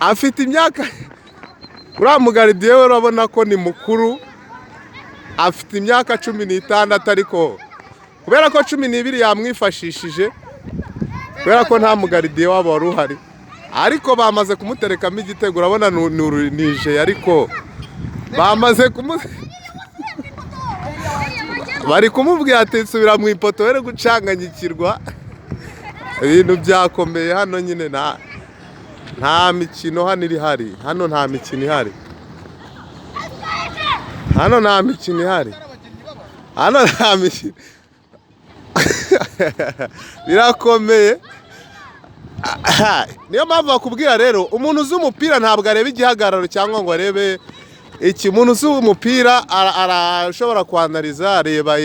Afite imyaka, uriya mugaridiye we urabona ko ni mukuru, afite imyaka 16, ariko kubera ko 12 yamwifashishije, kubera ko nta mugaridiye wabo wari uhari, ariko bamaze kumuterekamo igitego. Urabona nije, ariko bamaze kumu bari kumubwira ati subira mu ipoto were gucanganyikirwa. Ibintu byakomeye hano nyine, nta mikino hano iri hari, hano nta mikino ihari, hano nta mikino ihari, hano nta mikino. Birakomeye. Niyo mpamvu bakubwira rero, umuntu uzi umupira ntabwo areba igihagararo cyangwa ngo arebe iki. Umuntu uzi umupira arashobora kwanariza, areba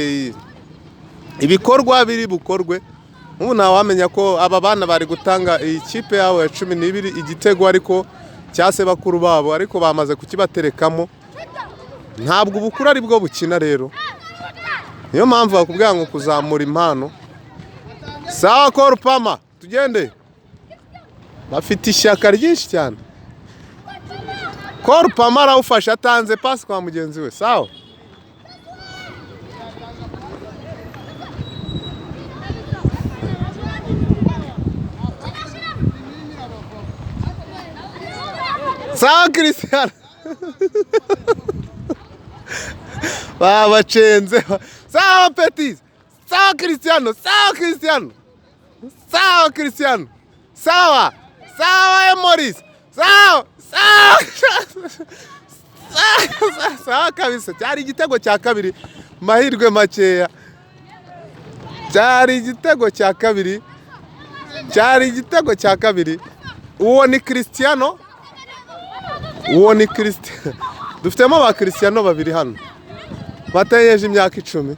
ibikorwa biri bukorwe. Ubu ntawamenya ko aba bana bari gutanga iyi kipe yabo ya 12 igitego, ariko cyase bakuru babo, ariko bamaze kukibaterekamo. Ntabwo ubukuru ari bwo bukina rero, niyo mpamvu bakubwira ngo kuzamura impano. Sawa Cole Palmer, tugende. Bafite ishyaka ryinshi cyane. Cole Palmer arawufashe, atanze pasi kwa mugenzi we. Sawa. Sawa Cristiano. Babacenze. Sawa Petit. Sawa Cristiano. Sawa Cristiano. Sawa Cristiano. Sawa. Sawa Emoris. Sawa. Sawa. Sawa. Sawa kabisa. Cyari igitego cya kabiri. Mahirwe makeya. Cyari igitego cya kabiri. Cyari igitego cya kabiri. Uwo ni Cristiano. Uwo ni Cristiano. Dufitemo ba Cristiano babiri hano. Bategereje imyaka 10.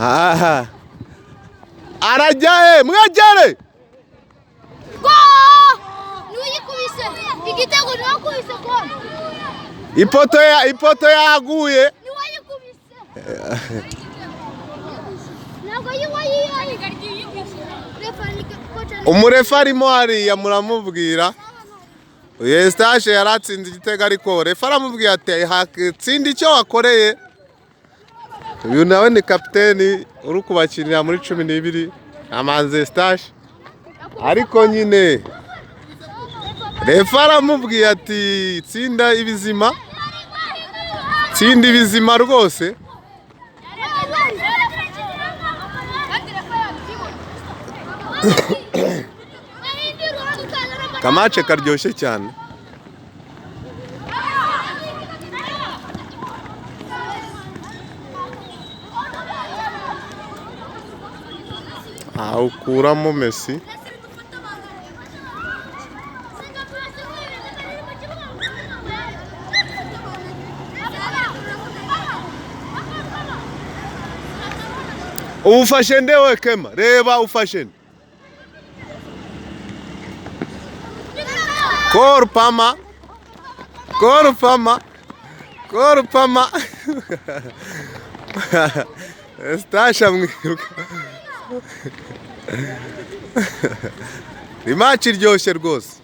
Aha. Arajya he? Mwegere! Niwe igitego, niwe wakubise gol. Ipoto yaguye. Niwe wayikubise. Ntabwo yiwe. Umurefa arimo hariya muramubwira. Eustache yaratsinze igitego, ariko refa aramubwira ati tsinda icyo wakoreye. Uyu nawe ni kapiteni uri kubakinira muri 12, Amanzi Eustache. Ariko nyine refa aramubwiye ati tsinda ibizima, tsinda ibizima rwose. Kamace karyoshye cyane. Awukuramo Messi. Ufashe nde we Kema? Reba ufashe nde? Cole Palmer. Cole Palmer. Cole Palmer. Eustache amwiruka. Ni match iryoshye rwose.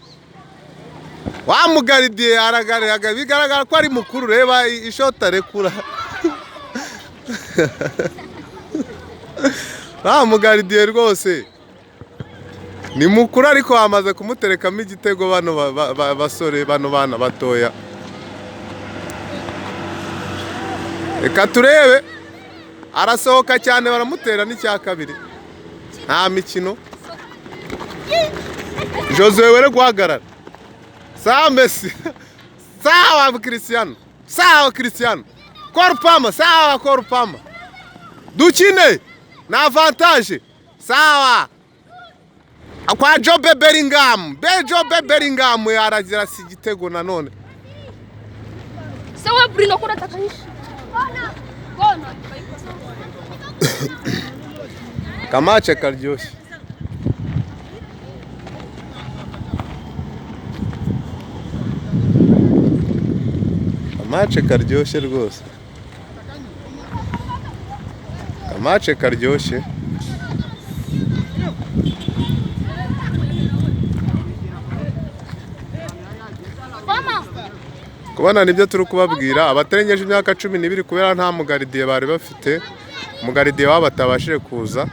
Wa mugaridiye aragaragara, bigaragara ko ari mukuru. Reba ishota rekura. Wa mugaridiye rwose ni mukuru, ariko bamaze kumuterekamo igitego bano basore, bano bana batoya. Reka turebe. Arasohoka cyane, baramutera n'icya kabiri. Nta mikino. Jose were guhagarara. Sawa Messi. Sawa Cristiano. Sawa Cristiano. Cole Palmer, sawa Cole Palmer. Dukine na avantage. Sawa. Kwa Jobe Bellingham. Jobe Bellingham yaragira si igitego nanone. Sawa Bruno kura takaishi. Bona. Kamace karyoshye. Kamace karyoshye rwose. Kamace karyoshye. Kubona nibyo turi kubabwira, abatarengeje imyaka 12 kubera nta mugaridiye bari bafite, umugaridiye wabo batabashije kuza,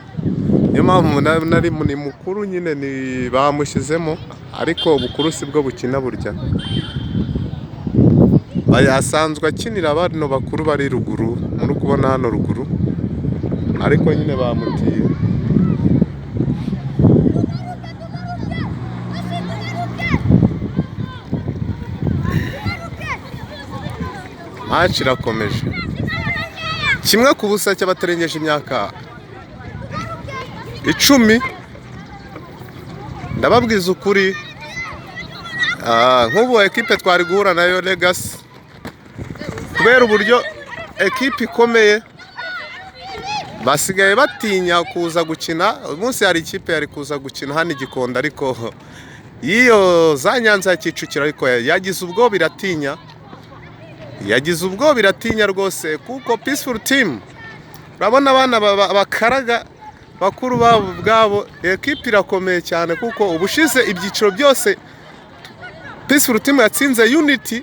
niyo mpamvu nari ni mukuru nyine ni bamushyizemo, ariko ubukuru si bwo bukina burya. Asanzwe akinira bano bakuru bari ruguru, muri kubona hano ruguru, ariko nyine bamutiye. Match irakomeje. 1-0 cy'abatarengeje imyaka 10. Ndababwiza ukuri, nk'ubu ekipe twari guhura nayo Legacy, kubera uburyo ekipe ikomeye basigaye batinya kuza gukina. Uyu munsi hari ikipe yari kuza gukina hano i Gikondo, ariko y'iyo za Nyanza ya Kicukiro, ariko yagize ubwoba iratinya, yagize ubwoba iratinya rwose, kuko Peaceful Team urabona abana bakaraga bakuru babo ubwabo, ekipe irakomeye cyane, kuko ubushize ibyiciro byose Peaceful Team yatsinze Unity,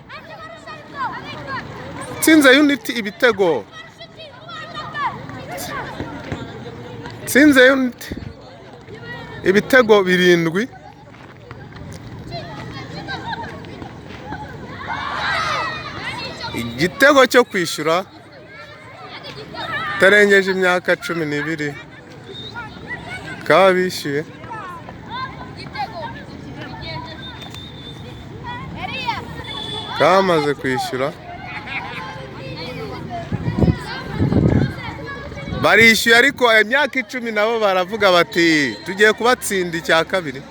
tsinze Unity ibitego, tsinze Unity ibitego 7. Igitego cyo kwishyura itarengeje imyaka 12 bakaba bishyuye. Kamaze kwishyura, barishyuye, ariko imyaka 10 nabo baravuga bati tugiye kubatsinda icya kabiri.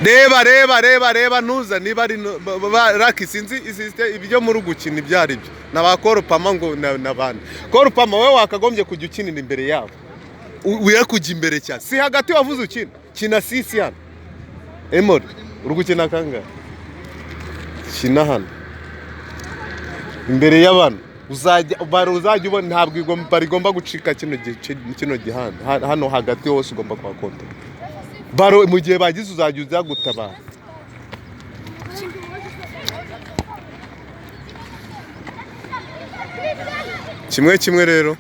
Reba reba reba reba, ntuza niba ari raki, sinzi ibyo muri gukina ibyo ari byo, na ba Korupama ngo n'abandi. Korupama wowe wakagombye kujya ukinira imbere yabo, uye kujya imbere cyane, si hagati wavuze ukina, kina sisi hano. Emori uri gukina kangahe? Kina hano imbere y'abantu, uzajya baro uzajya ubona, ntabwo igomba gucika kino gihanda hano hagati hose ugomba kuhakonta baro, mu gihe bagize uzajya uza gutabara. 1-1 rero.